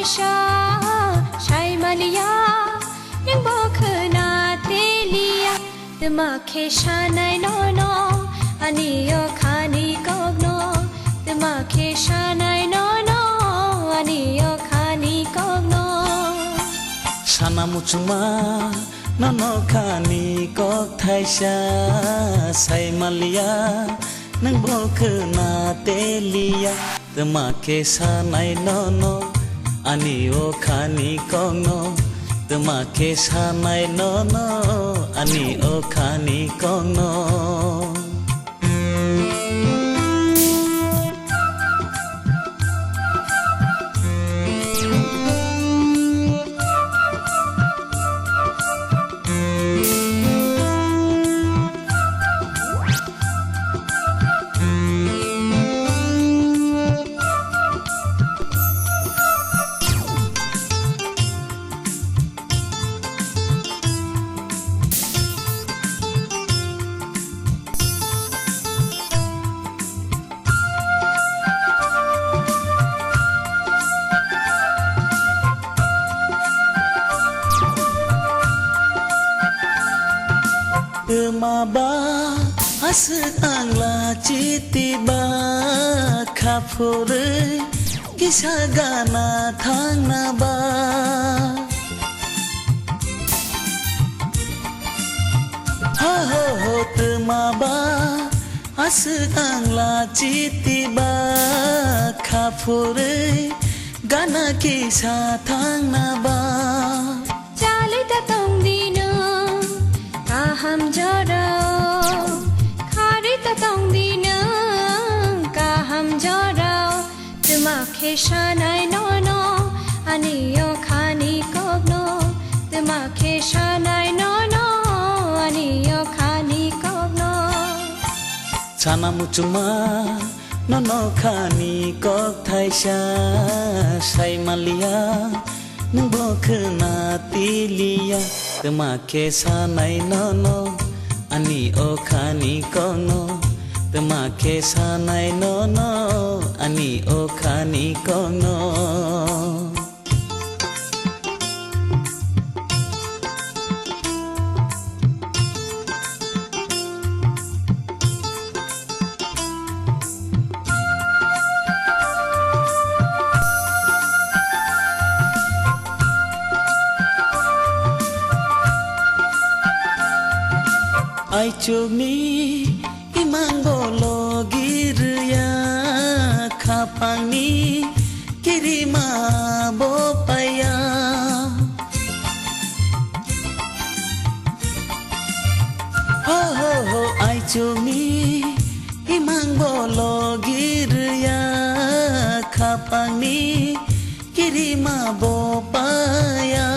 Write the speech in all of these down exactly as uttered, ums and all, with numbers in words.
Sa, sai maliya, nwng bo khwna teliya. Tma khe sanai nono, ani o khani kokno. Tma khe sanai nono, ani o khani kokno. Sana muchungma, nono khani kok thaisa, sai maliya, nwng bo khwna teliya. Tma khe sanai nono, ani o khani kokno. Tma khe sanai nono, ani o khani kokno. Tma ba aswk ang la chiti ba kha phurwi kisa gana thangna ba. Ho ho ho, tma ba aswk ang la chiti ba kha phurwi gana kisa thangna ba. Chalwi ta tong di nwng kaham jorao, kharwi ta tong di nwng kaham jorao. Tma khe sanai nono, ani o khani kokno. Tma khe sanai nono, ani o khani kokno. Sana muchungma, nono khani kok thaisa, sai maliya, nwng bo khwna tiliya. Tma khe sanai nono, ani o khani kokno. Tma khe sanai nono, ani o khani kokno. Aichukni imang bo logi rwya, khapangni kirima bo paiya. Ho ho ho, aichukni imang bo logi rwya, khapangni kirima bo paiya.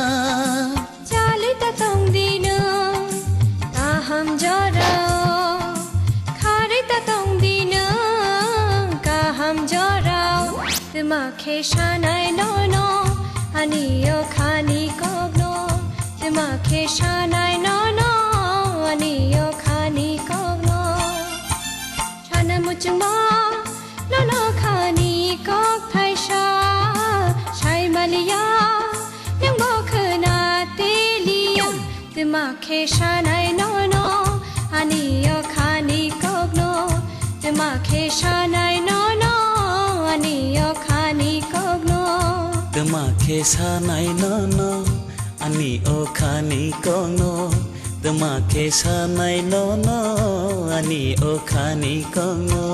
Chalwi ta tong di nwng kaham jorao, kharwi ta tong di nwng kaham jorao. Tma khe sanai nono, ani o khani kokno. Tma khe sanai nono, ani o khani kokno. Sana muchungma, nono khani kok thaisa, sai maliya, nwng bo khwna teliya. Tma khe sanai nono, ani o khani kokno. Tma khe sanai nono, ani o khani kokno. Tma khe sanai nono, ani o khani kokno. Tma khe sanai nono, ani o khani kokno.